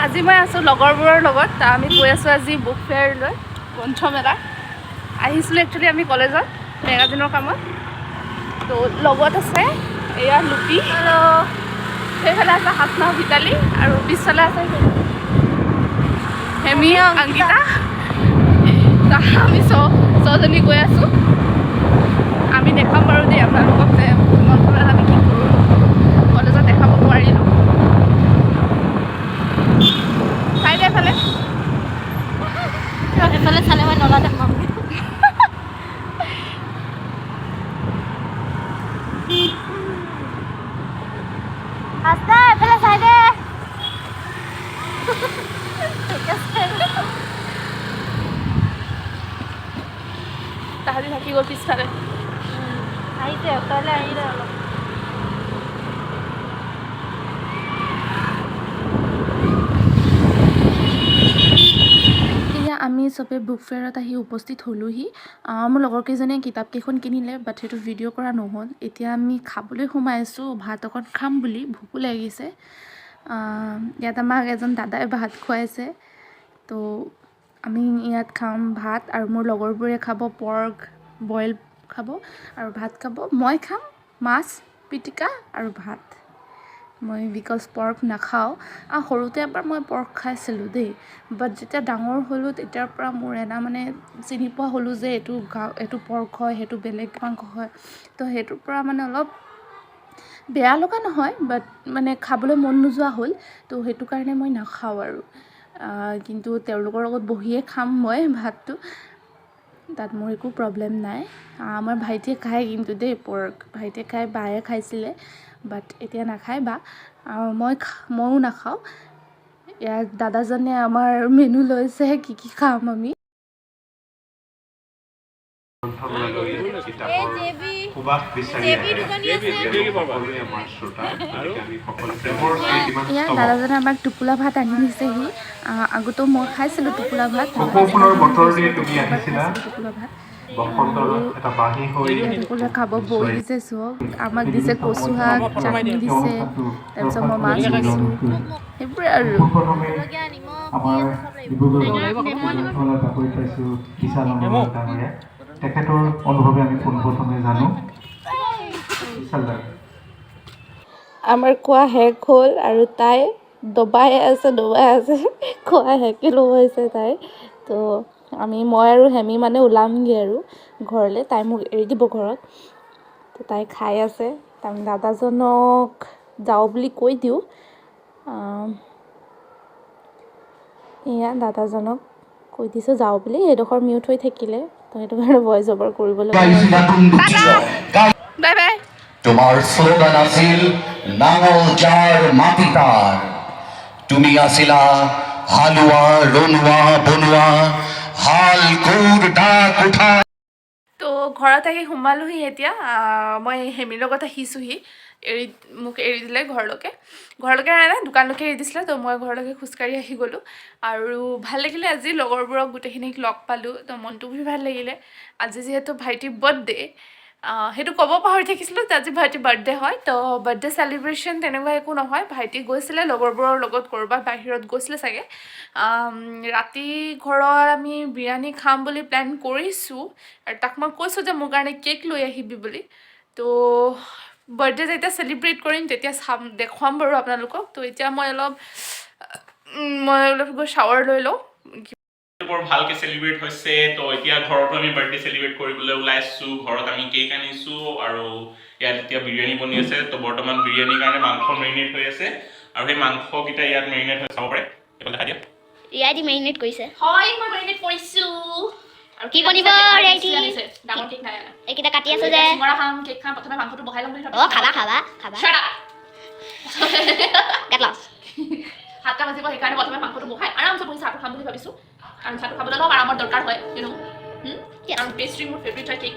আজি মই আছোঁ লগৰবোৰৰ লগত। আমি গৈ আছোঁ আজি বুক ফেয়াৰলৈ, গ্ৰন্থমেলা। আহিছিলোঁ একচুৱেলি আমি কলেজত মেগাজিনৰ কামত। তো লগত আছে এয়া লুপি, সেইফালে আছে হাতনা, ভিতালী আৰু পিছফালে আছে হেমি, অংকিতা। তো আমি ছজনী গৈ আছোঁ। আমি দেখাম বাৰু দেই আপোনালোকক যে গ্ৰন্থমেলাত আমি কি কৰোঁ নকৰোঁ। কলেজত দেখাব নোৱাৰিলোঁ। চাই দে এফালে। এফালে চালে মই নলা দেখাম। আস্তা, এফালে চাই দে। ঠিক আছে। তাহাঁতি থাকি গ'ল পিছফালে। আহিছে, ওচৰলৈ আহিলে অলপ। এয়া আমি চবে বুক ফেয়াৰত আহি উপস্থিত হ'লোহি। মোৰ লগৰ কেইজনীয়ে কিতাপকেইখন কিনিলে, বাট সেইটো ভিডিঅ' কৰা নহ'ল। এতিয়া আমি খাবলৈ সোমাই আছোঁ, ভাত অকণ খাম বুলি, ভোকো লাগিছে। ইয়াত আমাক এজন দাদাই ভাত খুৱাইছে। তো আমি ইয়াত খাম ভাত আৰু মোৰ লগৰবোৰে খাব পৰ্ক বইল খাব আৰু ভাত খাব। মই খাম মাছ পিটিকা আৰু ভাত। মই because pork নাখাওঁ। সৰুতে এবাৰ মই পৰ্ক খাইছিলোঁ দেই, বাট যেতিয়া ডাঙৰ হ'লোঁ তেতিয়াৰ পৰা মোৰ এটা মানে চিনি পোৱা হ'লোঁ যে এইটো পৰ্ক হয়, সেইটো বেলেগ মাংস হয়। তো সেইটোৰ পৰা মানে অলপ বেয়া লগা নহয়, বাট মানে খাবলৈ মন নোযোৱা হ'ল। তো সেইটো কাৰণে মই নাখাওঁ আৰু। কিন্তু তেওঁলোকৰ লগত বহিয়ে খাম মই ভাতটো, তাত মোৰ একো প্ৰব্লেম নাই। আমাৰ ভাইটিয়ে খায় কিন্তু দেই পৰ্ক, ভাইটিয়ে খায়, বায়ে খাইছিলে, বাট এতিয়া নাখায় বা। ময়ো নাখাওঁ। ইয়াত দাদাজনে আমাৰ মেনু লৈছে, কি কি খাম আমি। গ্ৰন্থমেলালৈ এই কিতাপৰ জেবি সুবাস বিচাৰি জেবি আহে। দুজনী আছে। সকলোৱে আমাৰ শ্ৰোতা, গতিকে আমি সকলো প্ৰেমৰ কেইটিমান এয়া স্তৱক। দাদাজনে আমাক টোপোলা ভাত আনি দিছেহি। আগতেও মই খাইছিলোঁ টোপোলা ভাত। কপৌ ফুলৰ বতৰ দি তুমি এবাৰ আহিছিলা। খাইছিলোঁ টোপোলা ভাত। বসন্তৰ এটা বাঁহী হৈ ইয়াত সকলোৱে খাব বহিছে চব। আমাক দিছে কচু শাক, চাটনি দিছে, তাৰপিছত মই মাছ খাইছোঁ, সেইবোৰে আৰু। পোনপ্ৰথমে জলকীয়া, নিমখ, আমাৰ পিঁয়াজ চব লাগিব। ডিব্ৰুগড় নেমু আনিব। গ্ৰন্থমেলাৰ বাকৰিত পাইছোঁ বিশাল অনুভৱ ডাঙৰীয়া। তেখেতৰ অনুভৱে আমি পোনপ্ৰথমে জানো। বিশাল দা। আমাৰ খোৱা শেষ হ'ল আৰু তাই দবাই আছে, দবাই আছে, খোৱা শেষে নহৈছে তাইৰ। তো আমি, মই আৰু হেমি মানে ওলামগৈ আৰু ঘৰলৈ। তাই মোক এৰি দিব ঘৰত। তো তাই খাই আছে। তাৰ দাদাজনক যাওঁ বুলি কৈ দিওঁ। এয়া দাদাজনক কৈ দিছোঁ যাওঁ বুলি। সেইডোখৰ মিউট হৈ থাকিলে, তো সেইটো কাৰণে ভইচ অভাৰ কৰিবলৈ। Bye bye. তোমাৰ শ্লোগান আছিল নাঙল যাৰ মাটি তাৰ। তুমি আছিলা হালোৱা, ৰণুৱা, বনোৱা, হাল, কোৰ, দা, কুঠাৰ। তো ঘৰত আহি সোমালোহি এতিয়া। মই হেমিৰ লগত আহিছোঁহি। মোক এৰি দিলে ঘৰলৈকে। ঘৰলৈকে এৰা নাই, দোকানলৈকে এৰি দিছিলে। তো মই ঘৰলৈকে খোজকাঢ়ি আহি গ'লোঁ আৰু ভাল লাগিলে আজি লগৰবোৰক গোটেইখিনিক লগ পালোঁ, তো মনটো بھی ভাল লাগিলে। আজি যিহেতু ভাইটিৰ বাৰ্থডে, সেইটো ক'ব পাহৰি থাকিছিলোঁ যে আজি ভাইটিৰ বাৰ্থডে হয়। তো বাৰ্থডে চেলিব্ৰেশ্যন তেনেকুৱা একো নহয়। ভাইটি গৈছিলে লগৰবোৰৰ লগত ক'ৰবাত বাহিৰত গৈছিলে চাগে। ৰাতি ঘৰত আমি বিৰিয়ানী খাম বুলি প্লেন কৰিছোঁ আৰু তাক মই কৈছোঁ যে মোৰ কাৰণে কেক লৈ আহিবি বুলি। তো বাৰ্থডে যেতিয়া চেলিব্ৰেট কৰিম তেতিয়া চাম, দেখুৱাম বাৰু আপোনালোকক। তো এতিয়া মই অলপ গৈ শ্বাৱাৰ লৈ লওঁ। বৰ ভালকে চেলিব্ৰেট হৈছে। তো এতিয়া ঘৰতো আমি বাৰ্থডে চেলিব্ৰেট কৰিবলৈ ওলাইছোঁ। ঘৰত আমি কেক আনিছোঁ আৰু ইয়াত এতিয়া বিৰিয়ানী বনি আছে। তো বৰ্তমান বিৰিয়ানীৰ কাৰণে মাংস মেৰিনেট হৈ আছে আৰু সেই মাংসকেইটা ইয়াত মেৰিনেট হৈ চাব পাৰে। এইফালে দেখাই দিয়া। ৰিয়াই দি মেৰিনেট কৰিছে। হয়, মই মেৰিনেট কৰিছোঁ। আৰু কি বনিব, ৰিয়াইটি? ডাঙৰ কেক নাই অনা। এইকেইটা কাটি আছো যে। চিঙৰা খাম, কেক খাম, প্ৰথমে মাংসটো বহাই ল'ম বুলি অ, খাবা, খাবা, খাবা। Shut up. Get lost. 7টা বাজিব, সেইকাৰণে প্ৰথমে মাংসটো বহাই আৰামছে বহি চাহটো খাম বুলি ভাবিছোঁ, কাৰণ চাহটো খাবলৈ অলপ আৰামৰ দৰকাৰ হয়। কাৰণ পেষ্ট্ৰি মোৰ ফেভৰেট হয়, কেক।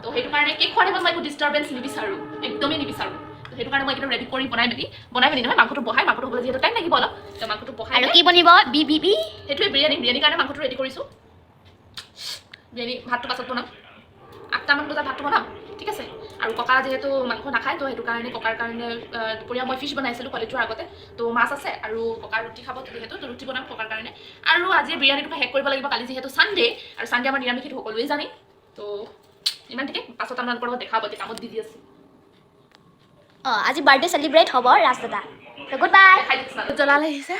তো সেইটো কাৰণে কেক খোৱাৰ টাইমত মই একো ডিষ্টাৰ্বেঞ্চ নিবিচাৰোঁ, একদমেই নিবিচাৰোঁ। তো সেইটো কাৰণে মই এইকেইটা ৰেডি কৰি বনাই মেলি নহয়, মাংসটো বহাই, মাংসটো হ'বলৈ যিহেতু টাইম লাগিব অলপ, তো মাংসটো বহাই আৰু কি বনিব? বি বি বি সেইটোৱে বিৰিয়ানী। বিৰিয়ানীৰ কাৰণে মাংসটো ৰেডি কৰিছোঁ। বিৰিয়ানী ভাতটো পাছত বনাম, 8টামান বজাত ভাতটো বনাম। ঠিক আছে। আৰু ককা যিহেতু মাংস নাখায়, তো সেইটো কাৰণে ককাৰ কাৰণে দুপৰীয়া মই ফিছ বনাইছিলোঁ কলেজ যোৱাৰ আগতে, তো মাছ আছে আৰু ককাৰ ৰুটি খাব যিহেতু, তো ৰুটি বনাম ককাৰ কাৰণে। আৰু আজি বিৰিয়ানীটো শেষ কৰিব লাগিব, কালি যিহেতু ছানডে আৰু ছানডে আমাৰ নিৰামিষ, সেইটো সকলোৱে জানে। তো ইমান ঠিকে, পাছত আপোনালোকৰ লগত দেখা হ'ব, এতিয়া কামত বিজি আছে। অঁ, আজি বাৰ্থডে চেলিব্ৰেট হ'ব ৰাজ দাদা। Good bye. জ্বলা লাগিছে।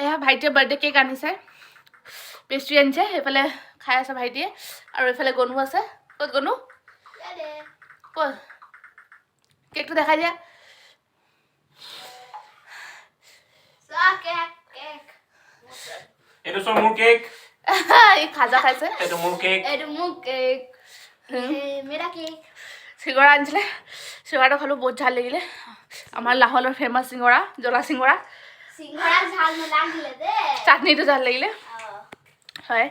এয়া ভাইটিয়ে বাৰ্থডে কেক আনিছে, পেষ্ট্ৰি আনিছে, সেইফালে খাই আছে ভাইটিয়ে। আৰু এইফালে গনু আছে। ক'ত গনু? ক'ত? কেকটো দেখাই দিয়া। এইটো চব মোৰ কেক। ই খাজা খাইছে। এইটো মোৰ কেক। এইটো মোৰ কেক, মেৰা কেক। চিঙৰা আনিছিলে, চিঙৰাটো খালোঁ, বহুত ঝাল লাগিলে। আমাৰ লাহলৰ ফেমাছ চিঙৰা, জ্বলা চিঙৰা। চিঙৰা ঝাল নালাগিলে দেই। চাটনিটো ঝাল লাগিলে। হয়,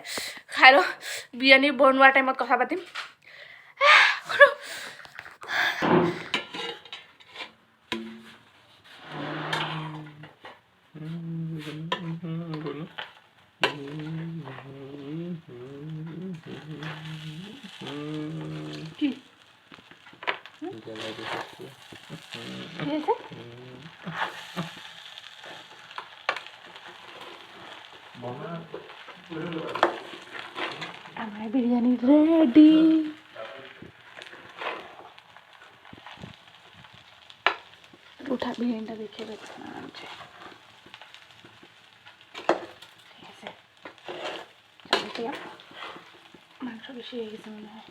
খাই লওঁ। বিৰিয়ানী বনোৱাৰ টাইমত কথা পাতিম। কি কি হৈছে? আমাৰ বিৰিয়ানী ৰেডি। উঠা, বিৰিয়ানীটা দেখে আৰামছে। ঠিক আছে, চামুচ। মাংস বেশি হয়ে গেছে মনে হয়।